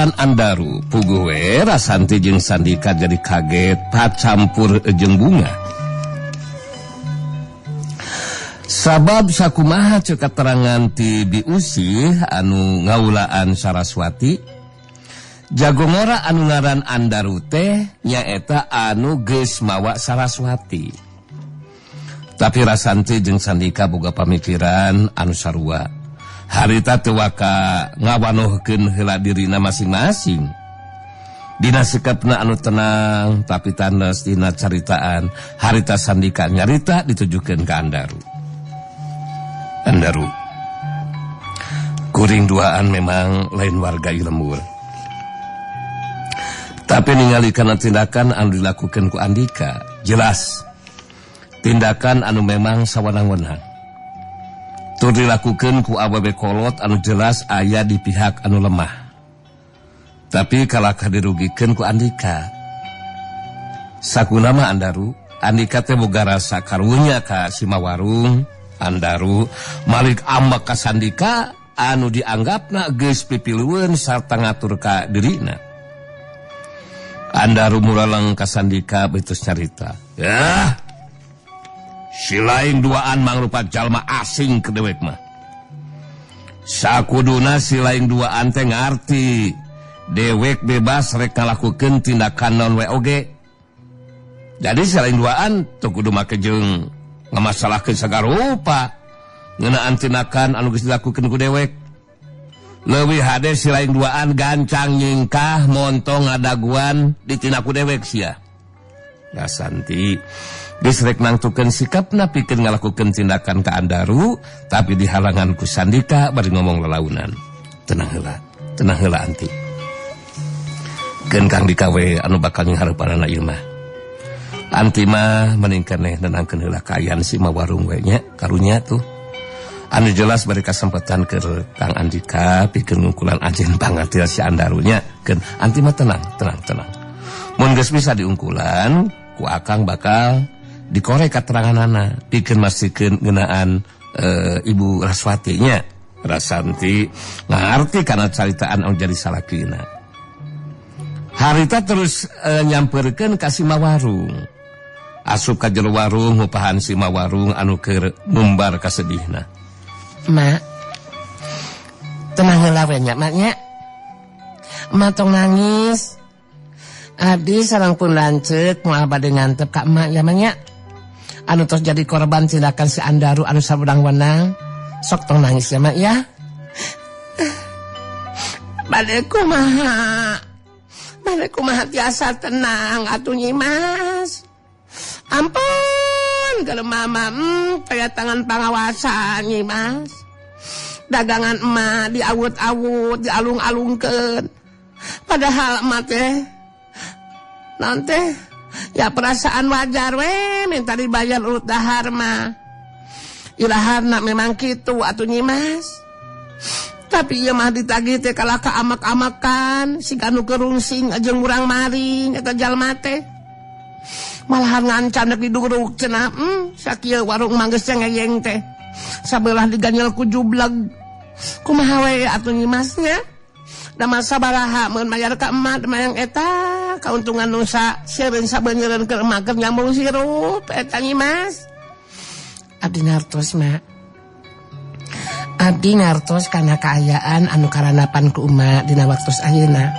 ngaran Andaru puguh we Rasanti jeung Sandika jadi kaget pacampur jeung bunga. Sabab sakumaha ceuk katerangan ti Biusih anu ngaulaan Saraswati, jagongora anu ngaran Andaru teh nyaeta anu geus mawa Saraswati. Tapi Rasanti jeung Sandika boga pamikiran anu sarua. Harita teu waka ngawanohkeun heula dirina masing-masing. Dina sikapna anu tenang tapi tanes dina caritaan harita Sandika nyarita ditujukeun ka Andaru. Andaru, kuring duaan memang lain warga lembur. Tapi ningali kana tindakan anu dilakukan ku Andika, jelas tindakan anu memang sawenang-wenang. Tur dilakukan ku awewe kolot anu jelas aya di pihak anu lemah. Tapi kalakah dirugikeun ku Andika. Sakunama Andaru, Andika teh boga rasa karunya ka si Mawarung. Andaru malik ambek ka Sandika anu dianggapna geus pipilueun sarta ngatur ka dirina. Andaru muraleng ka Sandika beuteus nyarita. Yah, si lain duaan mangrupa jalma asing ke dewek mah. Sakuduna si lain duaan teh ngarti dewek bebas rek ngalakukeun tindakan naon we oge. Jadi si lain duaan teu kudu make jeung ngamasalahkeun sagarupa ngeunaan tindakan anu geus dilakukeun ku dewek. Leuwih hade si lain duaan gancang nyingkah montong ngadaguan ditindak ku dewek sia. Rasanti geus rek nangtukeun sikapna pikeun ngalakukeun tindakan ka Andaru, tapi dihalangan ku Sandika bari ngomong lalaunan. Tenang heula anti. Keun Kang Dika we anu bakal nyinghareupanana ieu mah. Anti mah mending keneh nenangkeun heula kaayaan si Mawarung we nya, karunya tuh. Anu jelas bari kasempatan keur Kang Andika pikeun ngungkulan ajen pangatil si Andarunya. Keun anti mah tenang, tenang, tenang. Mun geus bisa diungkulan, ku akang bakal dikorek kateranganana pikeun masikeun ngeunaan Ibu Raswati nya. Rasanti ngarti kana caritaan anu jadi salakina. Harita terus nyamperkeun ka si Mawarung. Asup ka jero warung ngupahan si Mawarung anu keur numbar kasedihna. Mak, tenang heula we nya, Mak nya. Emak tong nangis. Abdi sareng pun lanceuk moal bade ngantep ka emak ya, Mak nya. Anu tos jadi korban tindakan si Andaru anu sawenang-wenang. Sok tong nangis ya, Mak ya. Bade kumaha? Bade kumaha tiasa tenang atuh Nyi Mas. Ampun kalau mama kayak tangan pangawasan Nyi Mas. Dagangan emak diawut-awut, dialung-alungkeun. Padahal emak teh naon teh ya perasaan wajar we minta dibayar urut dahar mah. Iraharna memang kitu atuh Nyi Mas. Tapi ieu mah ditagih teh kalah ka amak-amakan, siga nu kerungsing jeung urang maring eta jalma teh. Malahan ngancam rek diduruk cenah, sakieu warung mah geus ngeyeng teh. Sabelah diganyel ku jubleg. Kumaha we atuh Nyi Mas nya? Da masa baraha mun mayar ka emak mayang eta kauntungan nu seureun sabeuneureun keur emak keur nyambung sirup eta Nyi Mas. Abdi ngartos, Mak. Abdi ngartos kana kaayaan anu karanapan ku emak dina waktos ayeuna.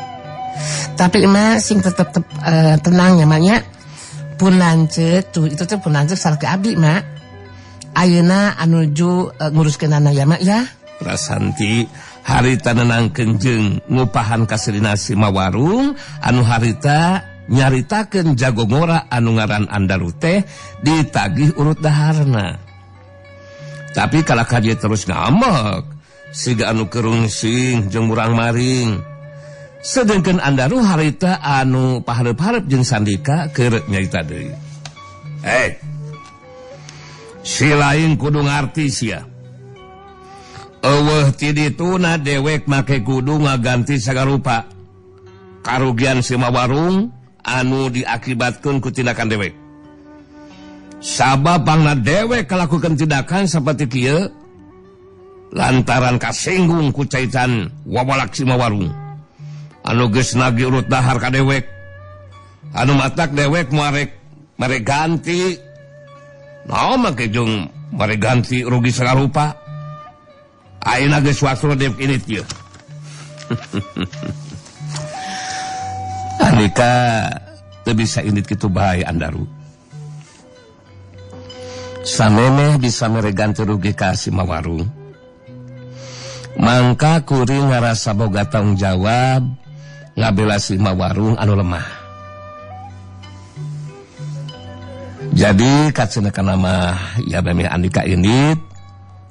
Tapi emak sing tetep tenang ya, Mak nya. Pun lanceuk tuh itu teh pun lanceuk sareng abdi, Mak. Ayeuna anuju nguruskeunana ya, Mak ya. Rasanti harita nenangkeun jeung ngupahan kasedina si Mawarung anu harita nyaritakeun jago ngora anu ngaran Andaru teh ditagih urut daharna. Tapi kalakah dia terus ngambek siga anu kerungsing jeung murang maring. Sedengkeun Andaru harita anu pahareup-hareup jeung Sandika keur nyarita deui. Hei, si lain kudu ngarti sia. Eueuh ti dituna dewek make kudu ngaganti sagarupa. Karugian si Mawarung anu diakibatkeun ku tindakan dewek. Sabab bangna dewek kalakukeun tindakan saperti kieu lantaran kasinggung ku caitan wawalak si Mawarung. Anu geus nagih urut dahar ka dewek. Anu matak dewek marek marek ganti. Naon make jeung marek ganti rugi sagarupa. Ayeuna geus waktuna dewek indit ieu. Andika teu bisa indit kitu bae Andaru. Samemeh bisa mere ganti rugi ka si Mawarung. Mangka kuring ngarasa boga tanggung jawab ngabela si Mawarung anu lemah. Jadi kacenah kana mah ya bemi Andika indit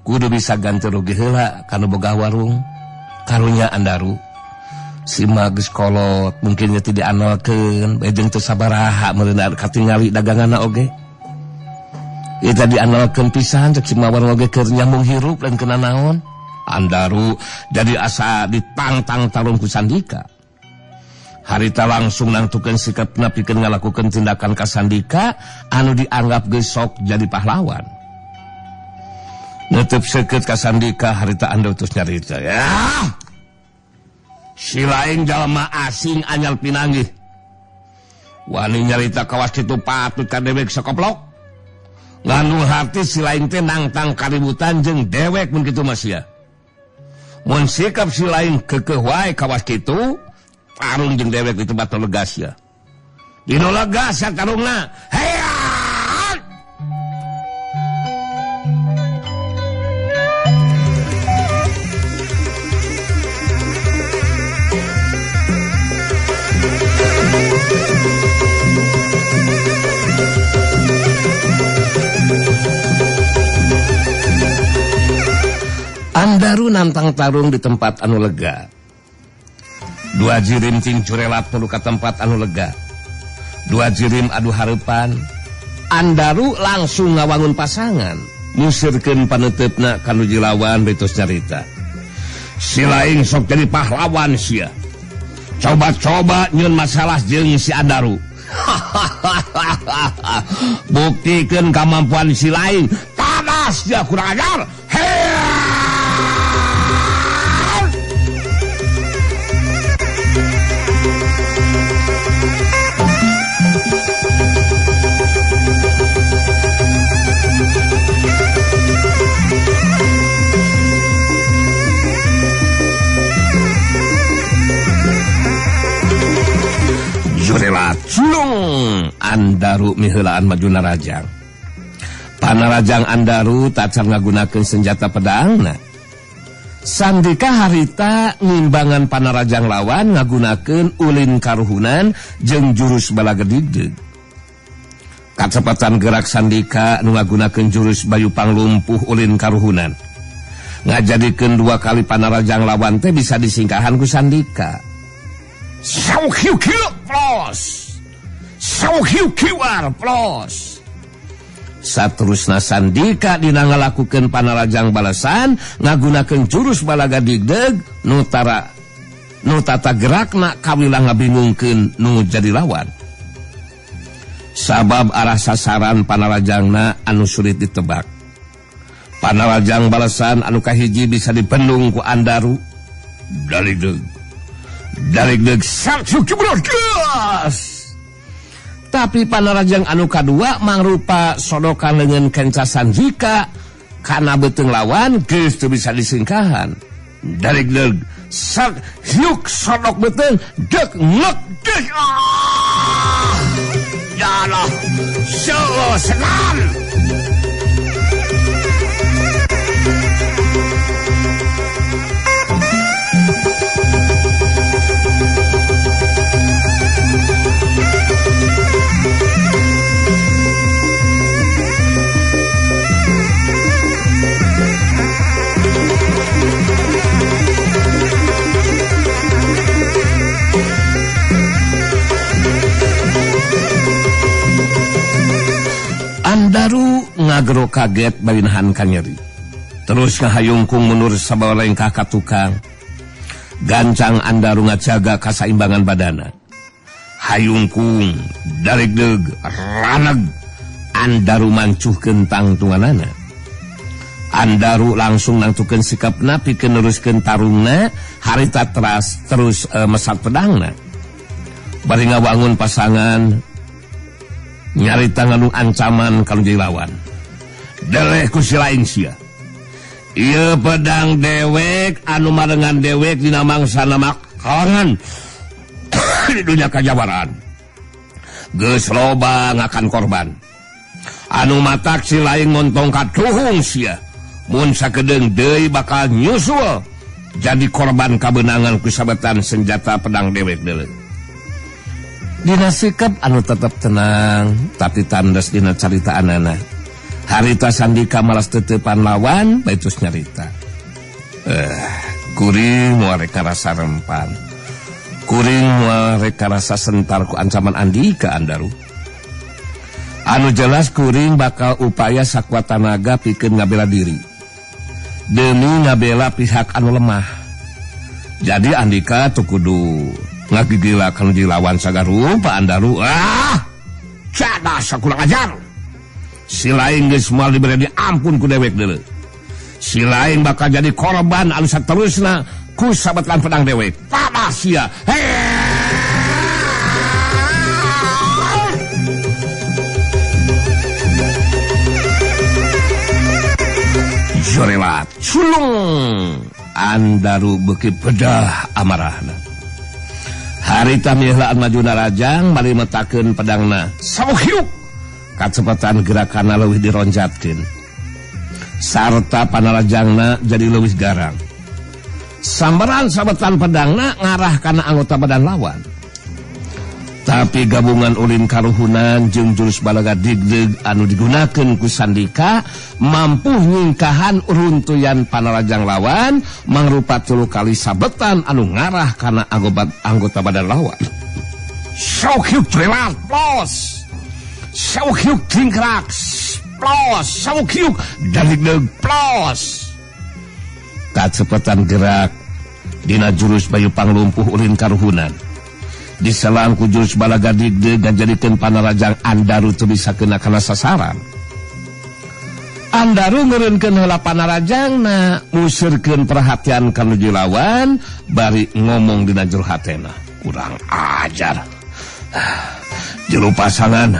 kudu bisa ganti rugi heula kanu boga warung. Karunya Andaru si mah geus kolot mungkin nya teu diandalkeun bae jeung teu sabaraha meureun katingali daganganna oge. Ieu tadi diandalkeun pisan cek si Mawarung oge keur nyambung hirup lain kena naon. Andaru jadi asa ditangtang tarung ku Sandika. Harita langsung nangtukeun sikapna pikeun ngalakukeun tindakan ka Sandika anu dianggap geus sok jadi pahlawan. Nutup seukeut ka Sandika harita Andaru terus nyarita. Ya. Si lain jalma asing anyal pinanggih. Wani nyarita kawas kitu patut ka dewek sakoplok. Ngandung hati si lain teh nangtang kaributan jeung dewek mun kitu mah sia. Mun sikap si lain kekeh wae kawas kitu, tarung jeung dewek di tempat nu legas ya. Dinu legas ya tarungna. Heya! Andaru nantang tarung di tempat anu lega. Dua jirim cing curelat tulu ka tempat anu lega. Dua jirim adu hareupan. Andaru langsung ngawangun pasangan, musirkeun paneuteup-na ka nu jilawan betos nyarita. Si lain sok jadi pahlawan sia. Coba-coba nyieun masalah jeung si Andaru. Buktikeun kamampuan si lain. Tadas dia kurang ajar. Hei! Jurelat cilung Andaru miheulaan maju narajang. Panarajang Andaru tacan ngagunakeun senjata pedangna. Sandika harita ngimbangan panarajang lawan ngagunakeun ulin karuhunan jeung jurus balagedigdeg. Kacepatan gerak Sandika nu ngagunakeun jurus bayu panglumpuh ulin karuhunan. Ngajadikeun dua kali panarajang lawan teh bisa disingkahan ku Sandika. Sau hiu kiu plus. Sau hiu kiuar plus. Saterusna Sandika dina ngalakukeun panarajang balasan ngagunakeun jurus balaga digdeg nu tara nu tata gerakna kawilang ngabingungkeun nu jadi lawan. Sabab arah sasaran panarajangna anu sulit ditebak. Panarajang balasan anu kahiji bisa dibendung ku Andaru. Daligdeg. Daligdeg satu gas. Tapi panarajang anu kadua mangrupa sodokan leungeun kenca Sandika kana beuteung lawan geus teu bisa disingkahan. Daligdeg sak hiuk sodok beuteung deg ngek deg. Ya Allah, senam. Andaru ngagero kaget bari nahan kanyeri. Terus ngahayungkung mundur sabawa lengkah ka tukang. Gancang Andaru ngajaga kasaimbangan badana. Hayungkung, daregdeg, raneg. Andaru mancuhkeun tangtunganana. Andaru langsung nangtukeun sikapna pikeun neruskeun tarungna Harita teras terus mesat pedangna. Bari ngawangun pasangan nyarita ngandung ancaman ka nu jadi lawan. Deleh ku si lain sia. Ieu pedang dewek anu marengan dewek dina mangsa nama kalangan di dunia kajawaraan. Geus loba ngakan korban. Anu matak si lain montong katuhung sia. Mun sakedeung deui bakal nyusul jadi korban kabeunangan ku sabetan senjata pedang dewek deuleu. Dina sikap anu tetep tenang tapi tandes dina caritaanana. Harita Sandika malas tetepan lawan baitus nyarita. Kuring moal rek karasa rempan. Kuring moal rek karasa sentar ku ancaman Andika Andaru. Anu jelas kuring bakal upaya sakuat tanaga pikeun ngabela diri. Demi ngabela pihak anu lemah. Jadi Andika tuh kudu ngagigila kanu dilawan sagarupa Andaru. Ah! Cadas kurang ajar. Si lain geus moal dibere diampun ku dewek deuleu. Si lain bakal jadi korban anu saterusna ku sabetan pedang dewek. Padah sia. Jorelat sulung Andaru beuki bedah amarahna. Harita mihlaan maju narajang bari metakeun pedangna. Sabuhiuk kacepetan gerakanna leuwih dironjatkeun. Sarta panarajangna jadi leuwih garang. Sambaran sabetan pedangna ngarah kana anggota badan lawan. Tapi gabungan ulin karuhunan jeung jurus balaga digdeg anu digunakeun ku Sandika mampu nyingkahan runtuyan panarajang lawan mangrupa 3 kali sabetan anu ngarah kana anggota badan lawan. Sauhyuk trelat plos. Sauhyuk tingkrak plos. Sauhyuk digdeg plos. Kacepetan gerak dina jurus bayu panglumpuh ulin karuhunan. Diselang ku jurus balaga digdeg ngajadikeun panarajang Andaru teu bisa kena kana sasaran. Andaru ngeureunkeun heula panarajangna, musirkeun perhatian ka nu lawan, bari ngomong dina jero hatena, kurang ajar. Tilu pasangan,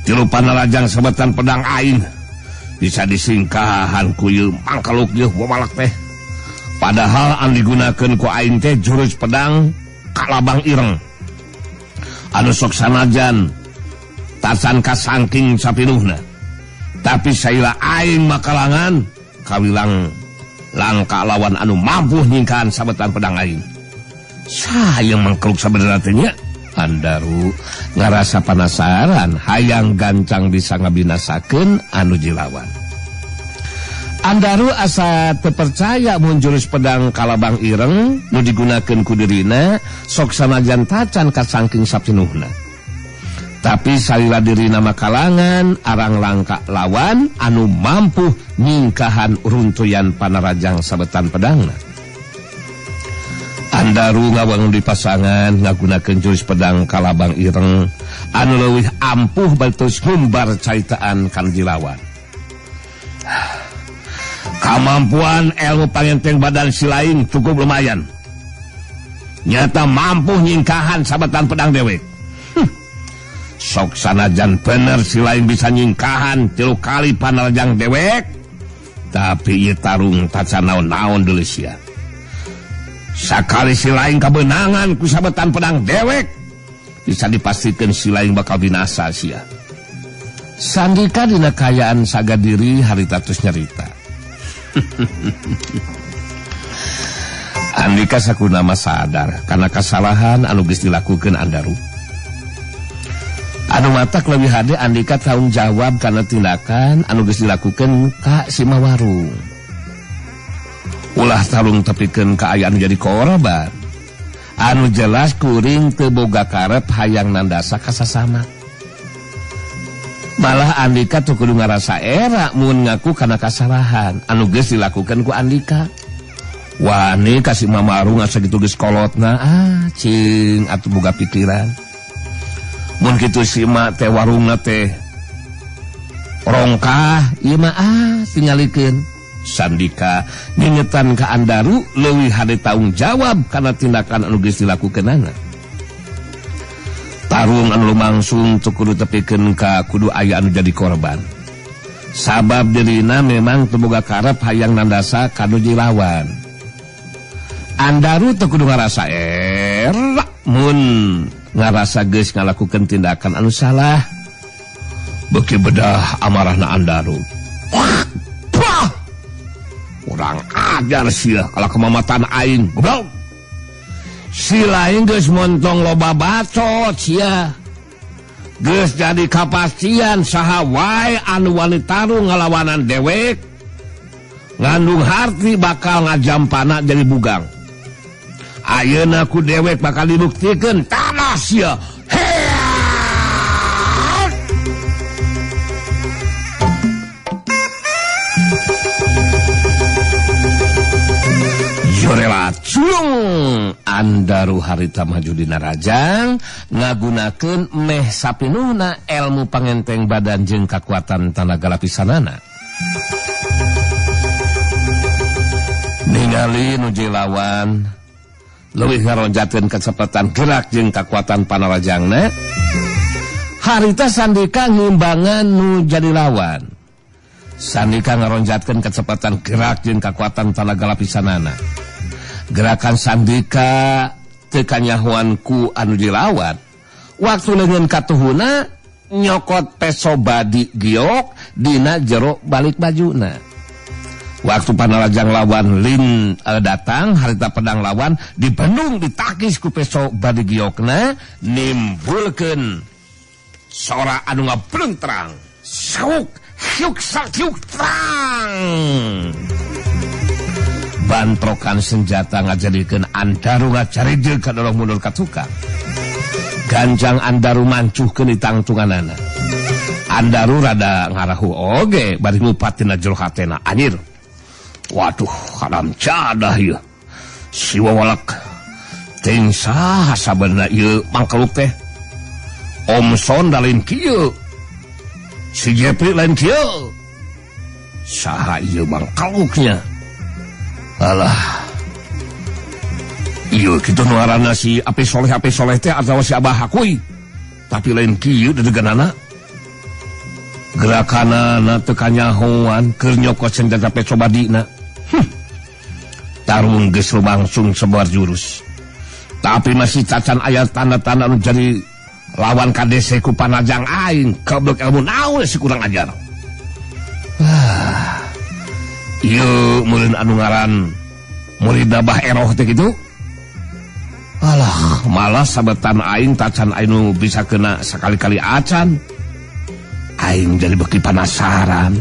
tilu panarajang sabetan pedang aing bisa disingkahan ku ieu mangkaluk ieu bobalak teh. Padahal anu digunakeun ku aing teh jurus pedang kalabang ireng. Anu sok sanajan tacan kasangking sapinuhna. Tapi saila aing makalangan kawilang langka lawan anu mampu nyingkahan sabetan pedang aing. Sayang mangkeluk sabenerna teh nya. Andaru ngarasa panasaran hayang gancang bisa ngabinasakeun anu jilawan. Andaru asa teu percaya mun jurus pedang kalabang ireng nu digunakeun ku dirina sok sanajan tacan kasangking sapinuhna. Tapi salila dirina makalangan arang langka lawan anu mampu nyingkahan runtuyan panarajang sabetan pedangna. Andaru ngawangun di pasangan ngagunakeun jurus pedang kalabang ireng anu leuwih ampuh bari terus ngumbar caitaan kan jilawan. Kamampuan ilmu pangenteng badan si lain cukup lumayan. Nyata mampu nyingkahan sabetan pedang dewek. Sok sanajan bener si lain bisa nyingkahan 3 kali panarajang dewek, tapi ieu tarung tacan naon-naon deuleu sia. Sakali si lain kabeunangan ku sabetan pedang dewek, bisa dipastikan si lain bakal binasa sia. Sandika dina kaayaan sagadiri harita tos nyarita. Andika sakunama sadar karena kesalahan anu geus dilakukeun Andaru. Anu matak leuwih hade Andika tanggung jawab karena tindakan anu geus dilakukeun ka si Mawarung. Ulah tarung tepikeun kaayaan jadi korban. Anu jelas kuring teu boga karep hayang nandasa ka sasama. Malah Andika tuh kudu ngarasa era mun ngaku kana kasalahan anu geus dilakukeun ku Andika. Wani kasih Mamarung asa kitu geus kolotna, ah cing atuh boga pikiran. Mun kitu si ma teh warungna teh rongkah ieu mah ah tingalikeun. Sandika ngingetan ka Andaru leuwih hade tanggung jawab kana tindakan anu geus dilakukeunana. Tarung anu lumangsung teu kudu tepikeun ka kudu aya anu jadi korban. Sabab dirina memang teu boga karep hayang nandasa ka nu lawan. Andaru teu kudu ngarasa era mun ngarasa geus ngalakukeun tindakan anu salah. Beuki bedah amarahna Andaru. Kurang ajar sia kalau kemamatan aing goblok. Si lain geus montong loba bacot sia. Geus jadi kapastian saha wae anu wani tarung ngalawanan dewek ngandung harti bakal ngajampana jadi bugang. Ayeuna ku dewek bakal dibuktikeun tanah sia. Jorela culung Andaru harita maju dina rajang ngagunakeun meh sapinuhna ilmu pangenteng badan jeung kakuatan tanaga lapisanana. Ningali nu lawan leuwih ngaronjatkeun kecepatan gerak jeung kakuatan panarajangna. Harita Sandika ngimbangan nu jadi lawan. Sandika ngaronjatkeun kecepatan gerak jeung kakuatan tanaga lapisanana. Gerakan Sandika teu kanyahoan ku anu dilawan. Waktu leungeun katuhuna nyokot peso badi giok dina jero balik bajuna. Waktu panarajang lawan lin datang harita pedang lawan dibendung ditakis ku peso badi giokna nimbulkeun sora anu ngablengtrang. Sauk hyuk sakyuk trang. Bantrokan senjata ngajadikeun Andaru ngacarideg kadorong mundur ka tukang. Ganjang Andaru mancuhkeun ditangtunganana. Andaru rada ngarahu oge bari ngupat tina jero hatena anjir. Waduh, haram jadah ieu. Si wawalak teuing saha sabenerna ieu mangkeluk teh. Omson da lain kieu. Si Jepri lain kieu. Saha ieu mangkeluknya? Alah. Ieu kitu nu ngaranna si Api Soleh teh atawa si Abah Hakui. Tapi lain kieu dedeganana. Gerakanana teu kanyahoan keur nyokot senjata peso badina. Tarung geus lumangsung sebar jurus. Tapi masih cacan aya tanda-tanda anu jadi lawan kadese ku panajang aing. Goblok ilmu naon si kurang ajar. Ah. Ieu meureun anu ngaran murid Abah Eroh teh kitu. Alah, malah sabetan aing tacan aing bisa kena sakali-kali acan. Aing jadi beki penasaran.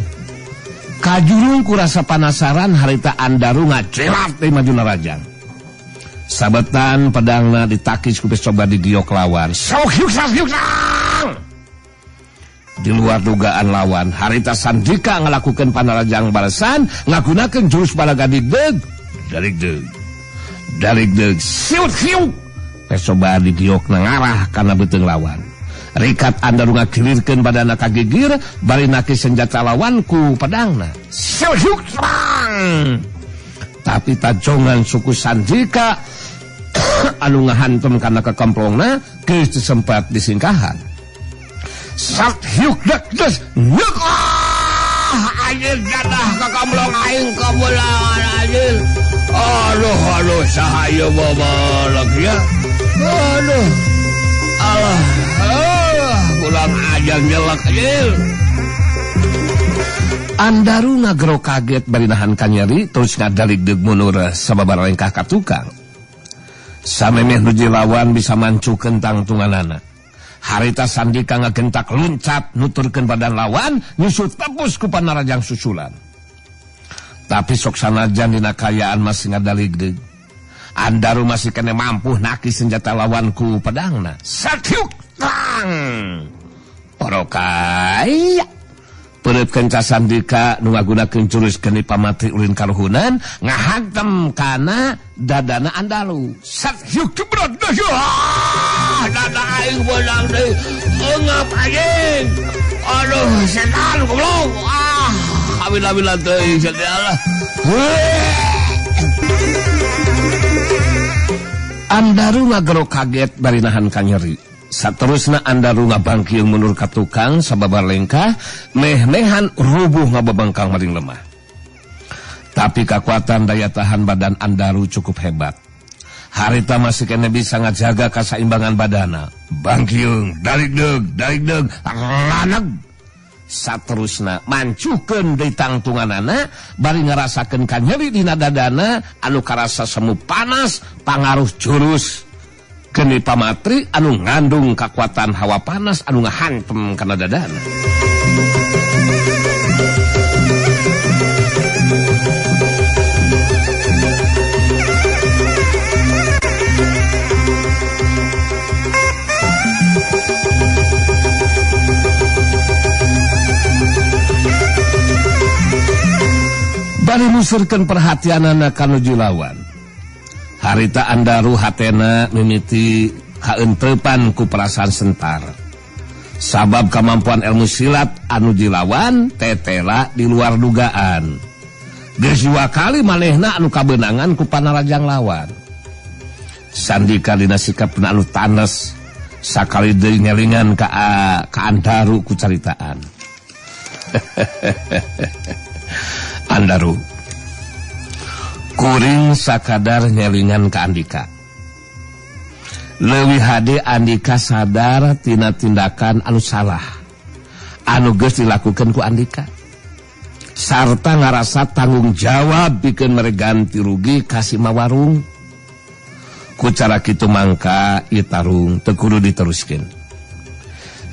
Kajurung kurasa penasaran harita Andaru ngacelat teh maju narajang. Sabetan pedangna ditakis ku peso badi giok lawan. Sok hyuk sak hyuk sang. Di luar dugaan lawan, harita Sandika ngalakukan panarajang balasan, ngagunakeun jurus balaga digdeg, daligdeg, daligdeg, siut hiuk. Peso badi giok ngarah kana beuteung lawan. Rikat Andaru ngagilirkeun badana ka gigir, bari nakis senjata lawan ku pedangna. Siut hiuk terang. Tapi tajongan suku Sandika anu ngahantem kana kekamplongna geus sempat disingkahan. Sat hiuk dek des nyek ah anjir dadah kakamplong aing kabulangan anjir. Aduh aduh saha ieu babalak ya. Aduh. Alah, alah kurang ajar nyelak anjir. Andaru ngagero kaget bari nahan kanyeri terus ngadaligdeug mundur sababaraha lengkah ka tukang. Samemeh nu lawan bisa mancukeun tangtunganana. Harita Sandika ngagentak luncat nuturkeun badan lawan nyusut tepus ku panarajang susulan. Tapi sok sanajan dina kayaan masih ngadaligdeug. Andaru masih kene mampu nakis senjata lawan ku pedangna. Sakyuk tang. Porokaya. Peureut kenca Sandika nu ngagunakeun jurus geni pamatri ulin karuhunan ngahantem kana dadana Andaru. Sakyuk jebrot ah, dada aing beunang deui. Eungap aing. Aduh, setan goblok. Ah, lila-lila teuing sia Allah. Andaru ngagero kaget bari nahan kanyeri. Saterusna Andaru ngabangkiung mundur ka tukang sababar lengkah meh-mehan rubuh ngababangkang maring lemah. Tapi kekuatan daya tahan badan Andaru cukup hebat. Harita masih kene bisa ngajaga kasaimbangan badana. Bangkiung, daligdeug, daligdeug, laneg. Saterusna mancukeun deui tangtunganana bari ngarasakeun kanyeri dina dadana anu karasa semu panas pangaruh jurus geni pamatri anu ngandung kakuatan hawa panas anu ngahantem kana dadana. Bari musurkeun perhatianana ka nuju lawan. Harita Andaru hatena mimiti kaenteupan ku perasaan sentar. Sabab kemampuan ilmu silat anu dilawan tetela di luar dugaan. Geus dua kali manehna anu kabeunangan ku panarajang lawan. Sandika dina sikapna anu tanes sakali deui ngelingan ka Andaru ku caritaan. Andaru, kuring sakadar nyelingan ka Andika. Leuwih hade Andika sadar tina tindakan anu salah anu geus dilakukeun ku Andika, sarta ngarasa tanggung jawab pikeun mere ganti rugi ka si Mawarung. Ku cara kitu mangka ieu tarung teu kudu diteruskeun.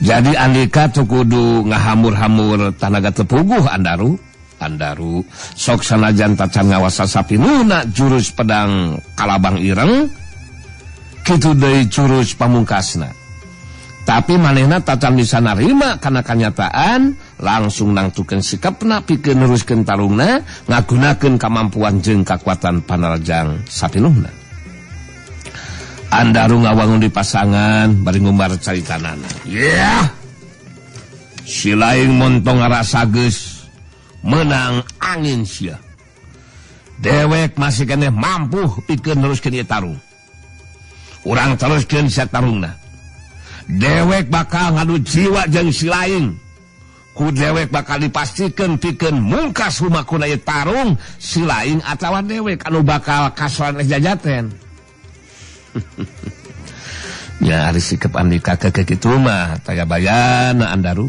Jadi Andika teu kudu ngahamur-hamur tanaga teu puguh. Andaru, Andaru sok sanajan tacan ngawasa sapinuna jurus pedang kalabang ireng kitu deui jurus pamungkasna. Tapi manehna tacan bisa narima kana kanyataan, langsung nangtukeun sikapna pikeun neruskeun tarungna ngagunakeun kamampuan jeung kakuatan panarajang sapinuhna. Andaru ngawangun di pasangan bari ngumbar caritanana. Yeah! Si laing montong ngarasa geus menang angin sia. Dewek masih keneh mampu pikeun neruskeun ieu tarung. Urang teruskeun sia tarungna. Dewek bakal ngadu jiwa jeung si laing. Ku dewek bakal dipastikeun pikeun mungkas humakuna ieu tarung si laing atawa dewek anu bakal kasoran jajaten. Ya ari sikap Andika ke kitu mah taya bayana Andaru.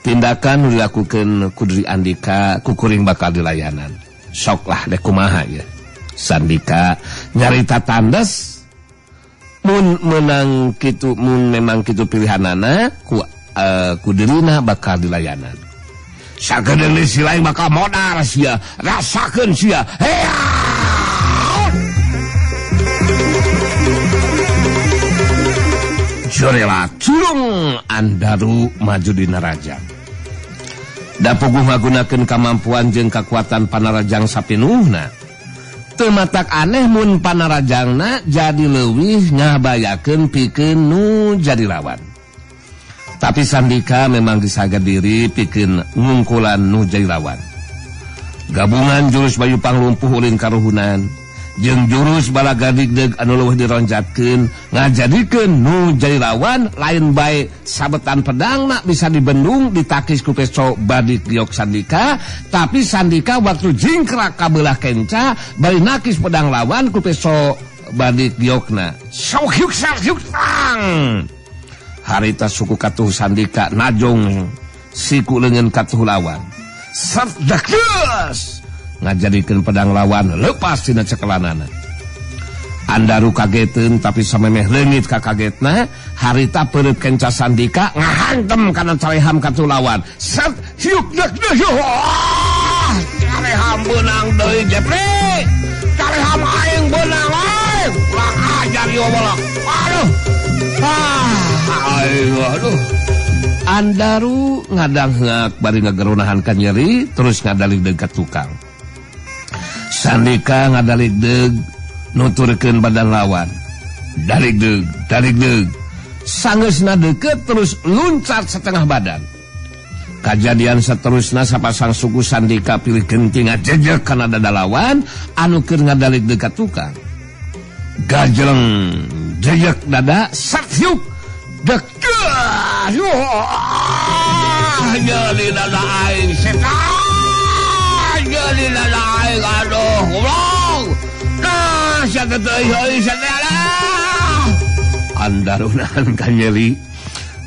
Tindakan nu dilakukeun ku diri Andika kukuring bakal dilayanan. Sok lah deh kumaha ya. Sandika nyarita tandes mun menang kitu, mun memang kitu pilihanana ku ku dirina bakal dilayanan. Sakedeung si lain bakal modar sia, rasakeun sia. Hea! Jorela curung Andaru maju dina rajang. Da puguh ngagunakeun kamampuan jeung kakuatan panarajang sapinuhna. Teu matak aneh mun panarajangna jadi leuwih ngabayakeun pikeun nu jadi lawan. Tapi Sandika memang disaga diri pikeun ngungkulan nu jadi lawan. Gabungan jurus Bayu Panglumpuh ulin karuhunan jeung jurus balagadegdeg anu leuwih dironjatkeun ngajadikeun nu jadi lawan lain bae sabetan pedangna bisa dibendung ditakis ku peso badik giok Sandika, tapi Sandika waktu jingkrak kabelah kenca bari nakis pedang lawan ku peso badik giokna. Sok hyuk sak hyuk tang. Harita suku katuh Sandika najong siku leungeun katuh lawan. Serdakeus ngajadikeun pedang lawan lepas tina cekelanana. Andaru kageteun tapi samemeh leungit ka kagetna, harita peureut kenca Sandika ngahantem kana careham katuh lawan. Set hiuk dek deh. Careham beunang deui Jepri. Careham aing beunang euy. Ulah ajar ieu bola. Aduh. Ah, aing aduh. Andaru ngadangheak bari ngageronahan ka nyeri terus ngadaligdeug ka tukang. Sandika ngadaligdeug nuturkeun badan lawan. Daligdeug, daligdeug. Sangeusna deukeut terus luncat setengah badan. Kajadian seterusna sapasang suku Sandika pilih genting ngajejek kana dada lawan anu keur ngadalik dekat tukang. Gajleng jejek dada satyuk dek jadi dada aing setan jadi dada aing aduh goblok. Nah sia teh teuing sia teh andarunan kanyeri.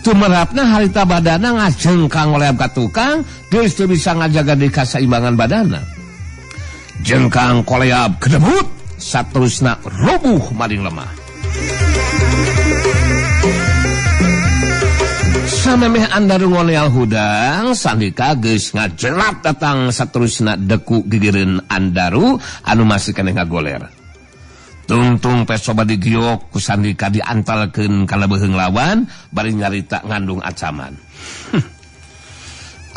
Tumerapna harita badana ngajengkang oleh ka tukang geus teu bisa ngajaga di kasaimbangan badana. Jengkang koleab kedebut saterusna rubuh maling lemah. Samemeh Andaru ngoleal hudang Sandika geus ngajelap datang saterusna deku gigireun Andaru anu masih keneh ngagoler. Tungtung peso badi giok ku Sandika diantalkeun kana beuheung lawan bari nyarita ngandung ancaman.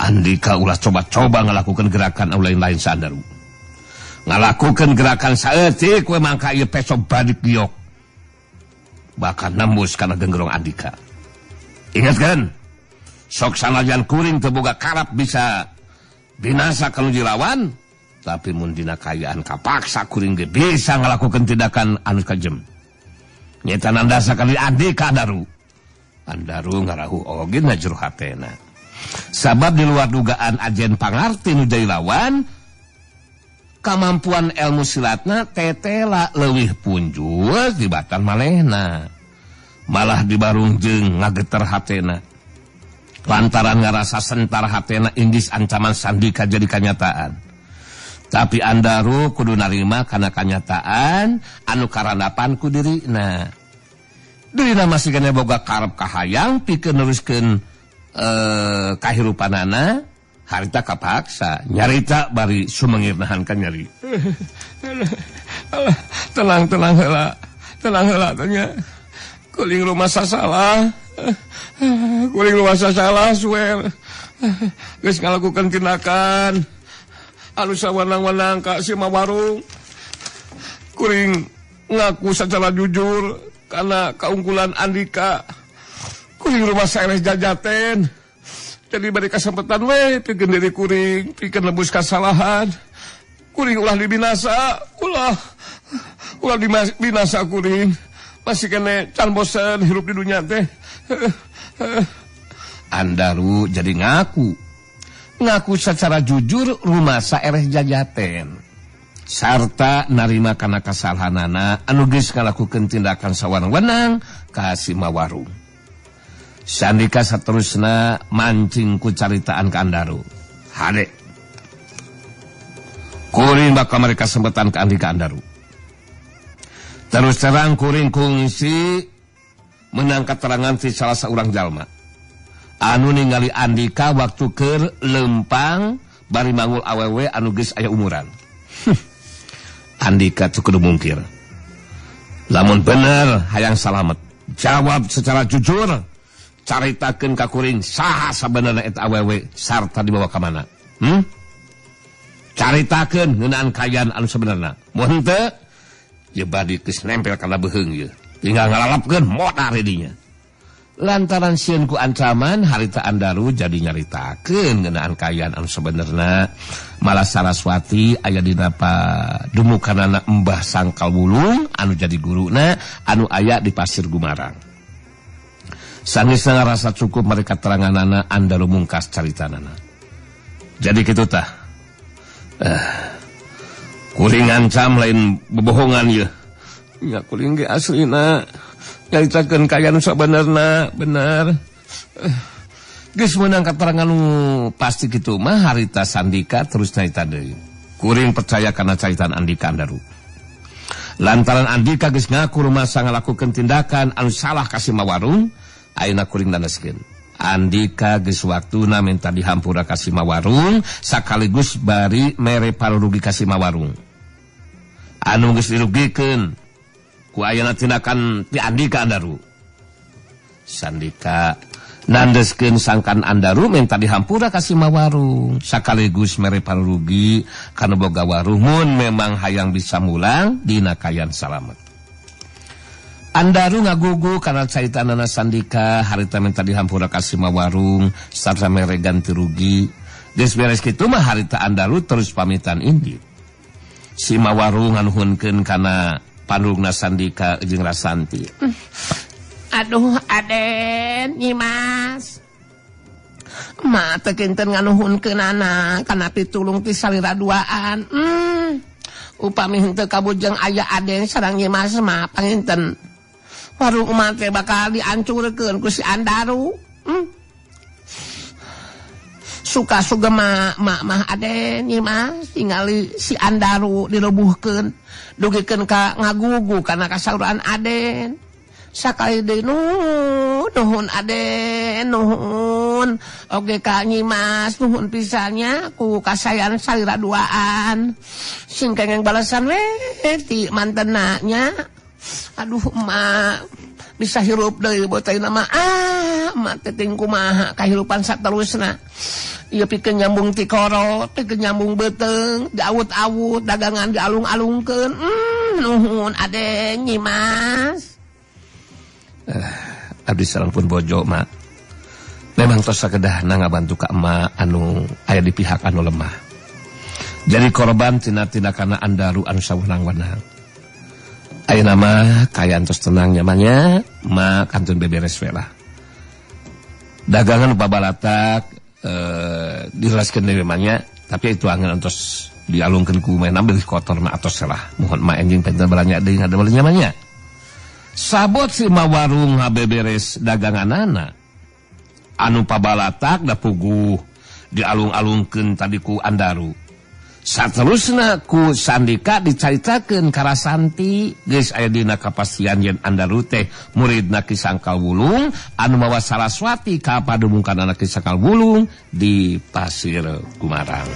Andika ulah coba-coba ngalakukeun gerakan anu lain-lain Sandaru. Ngalakukeun gerakan saeutik we mangka ieu peso badi giok. Bakal nembus kana genggerong Andika. Ingat kan? Sok sanajan kuring teu boga karap bisa binasa kalau dilawan. Tapi mun dina kaayaan kapaksa kuring ge bisa ngalakukeun tindakan anu kajem. Nyeta nandasa kali Andika Andaru. Andaru ngarahu oge na jero hatena. Sabab di luar dugaan ajen pangarti nu jadi lawan, kamampuan ilmu silatna tetela leuwih punjul dibatan malehna. Malah dibarung jeung ngageter hatena. Lantaran ngarasa sentar hatena inggis ancaman Sandika jadi kanyataan. Tapi Andaru kudu narima kana kanyataan anu karandapan ku dirina. Dirina masih kena boga karep kahayang pikeun neruskeun kahirupanana harita kapaksa nyarita bari sumengir nahan kan nyari. Tenang tenang heula. Tenang heula tanya. Kuring rumasa salah. Kuring rumasa salah suwer. Geus ngalakukeun tindakan anu sawenang-wenang ka si Mawarung. Kuring ngaku secara jujur karena keunggulan Andika. Kuring rumah saya jajaten. Jadi beri kesempatan we pikeun diri kuring, pikeun nebus kesalahan. Kuring ulah dibinasa, ulah dibinasa kuring. Masih kene can bosen hirup di dunia teh. Andaru jadi ngaku. Ngaku secara jujur rumasa ereh jajaten. Sarta narima kana kasalahanana anu geus ngalakukeun tindakan sawenang-wenang ka si Mawarung. Sandika saterusna mancing ku caritaan ka Andaru. Hade. Kuring bakal mereka sempetan ka Andika Andaru. Terus terang kuring kungsi menang keterangan ti salah seorang jalma. Anu ningali Andika waktu keur lempang bari mangul awewe anu geus aya umuran. Andika teu kudu mungkir. Lamun bener hayang salamet, jawab secara jujur, caritakeun ka kuring saha sabenerna eta awewe sarta dibawa ka mana. Caritakeun ngeunaan kaayaan anu sabenerna. Mun henteu ye badi geus nempel kana beuheung ieu. Tinggal ngalalapkeun modar dinya. Lantaran sieun ku ancaman harita Andaru jadi nyaritakeun ngeunaan kaayaan anu sabenerna. Malah Saraswati aya dina padumukanana Mbah Sangkal Wulung anu jadi guruna anu aya di Pasir Gumarang. Sangeusna ngarasa cukup mereka teranganana Andaru mungkas caritanana. Jadi kitu tah. Kuring ngancam lain bebohongan ieu. Nya kuring ge aslina nyaritakeun kaayaan sabenerna bener. Geus meunang katerangan nu pasti kitu mah harita Sandika terus nyarita deui. Kuring percaya kana caritaan Andika Andaru. Lantaran Andika geus ngaku rumasa ngalakukeun tindakan anu salah ka si Mawarung, ayeuna kuring dandaskeun. Andika geus waktuna minta dihampura ka si Mawarung sakaligus bari mere parurugi ka si Mawarung. Anu geus dirugikeun ku ayeuna tindakan ti Andika Andaru. Sandika nandeskeun sangkan Andaru minta dihampura ka si Mawarung sakaligus mere parurugi kana boga warung mun memang hayang bisa mulang dina kayan salamet. Andaru ngagugu karena caritanana Sandika harita minta dihampura ka si Mawarung sarta mere ganti rugi. Geus beres kitu mah harita Andaru terus pamitan indit. Si Mawarung nganuhunkeun kana pandulungna Sandika jeung Rasanti. Aduh Aden Nyimas. Ma teu kinten nganuhunkeunana kana pitulung ti salira duaan. Upami henteu kabujeng aya Aden sareng Nyimas mah panginten warung emak teh bakal diancurkeun ku si Andaru. Suka sugema mak mah Aden Nyimas tingali si Andaru dirubuhkeun dugikeun ka ngagugu kana kasauran Aden. Sakali deui nuhun Aden nuhun oge ka Nyimas nuhun pisannya ku kasayan salira duaan sing kengeng balasan we ti mantena nya. Aduh emak bisa hirup deui botai nama emak teh ting kumaha kahirupan saterusna ieu pikeun nyambung tikoro pikeun nyambung beuteung diawut-awut dagangan dialung-alungkeun. Nuhun Aden Nyimas. Abdi sareng pun bojo mak memang tos sakedahna ngabantu ka emak anu aya di pihak anu lemah jadi korban tina tindakana Andaru anu sawenang-wenang. Ayeuna mah kaayaan tos tenang nyamannya mak kantun beberes we lah. Dagangan babalatak dijelaskeun deui mah nya, tapi itu angan entos dialungkeun ku mainan beuh kotor mah atos lah. Mohon mak enjing penten balanya deui ngadamel nyamannya. Sabot si Mawarung habeberes daganganana anu pabalatak da puguh dialung-alungkeun tadi ku Andaru. Saterusna ku Sandika dicaritakeun ka Rasanti geus aya dina kapastian yen Andaru teh muridna Ki Sangkal Wulung anu mawa Saraswati ka padumukanana Ki Sangkal Wulung di Pasir Gumarang.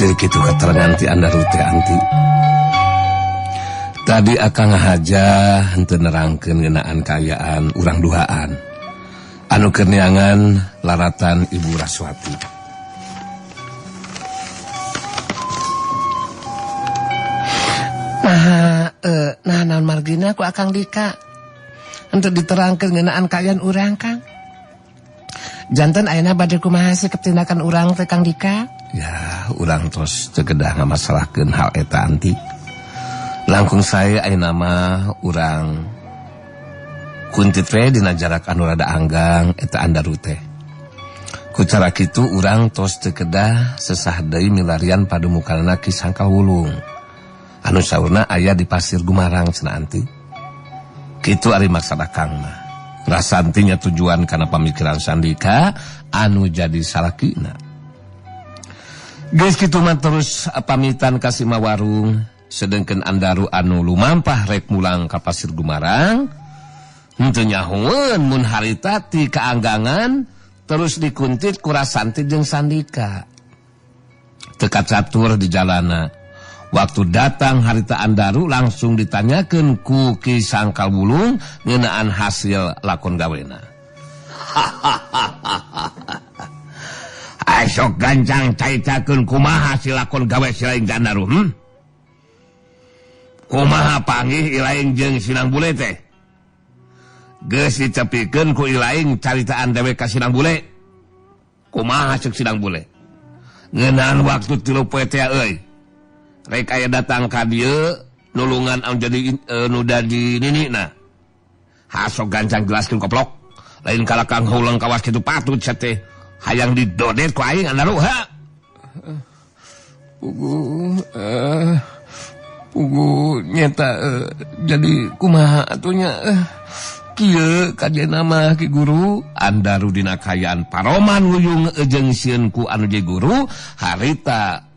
Jadi kitu keterangan ti Andaru teh anti. Tadi akang ngahaja henteu nerangkeun ngeunaan kaayaan urang duhaan anu keur neangan laratan Ibu Raswati. Nah naon margina ku Akang Dika henteu diterangkeun ngeunaan kaayaan urang Kang. Janten ayeuna bade kumaha sikep tindakan urang teh Kang Dika? Ya, urang tos teu kedah ngamasalahkeun hal eta anti. Langkung sae ayeuna mah urang kuntit we dina jarak anu rada anggang eta Andaru teh. Ku cara kitu urang tos teu kedah sesah deui milarian padumukanna Ki Sangkal Wulung. Anu saurna aya di Pasir Gumarang cenah anti. Kitu ari maksad akang mah. Rasantinya tujuan kana pamikiran Sandika anu jadi salakina. Geus kitu mah terus pamitan ka si Mawarung, sedengkeun Andaru anu lumampah rek mulang ka Pasir Gumarang henteu nyahoeun mun harita ti kaanggangan terus dikuntit ku Rasanti jeung Sandika. Teu kacatur di jalana. Waktu datang harita Andaru langsung ditanyakeun ku Ki Sangkal Wulung ngeunaan hasil lakon gawena. Esok gancang caitakeun kumaha hasil lakon gawe si laing Andaru, Kumaha panggih ilaing jeung Sinang Bule teh? Geus dicepikeun ku ilaing caritaan dewek ka Sinang Bule. Kumaha ceuk Sinang Bule? Ngeunaan waktu 3 poe teh euy. Rek aya datang ka dieu nulungan anu jadi nu dadi ninina. Hasok gancang jelaskeun koplok. Lain kala Kang Heuleung kawas kitu patut sia teh. Hayang didodet ku aing Andaru ha. Pugu nyeta jadi kumaha atunya kieu kajena mah Ki Guru. Andaru dina kaayaan paroman wuyung jeung sieun ku anu jadi guru harita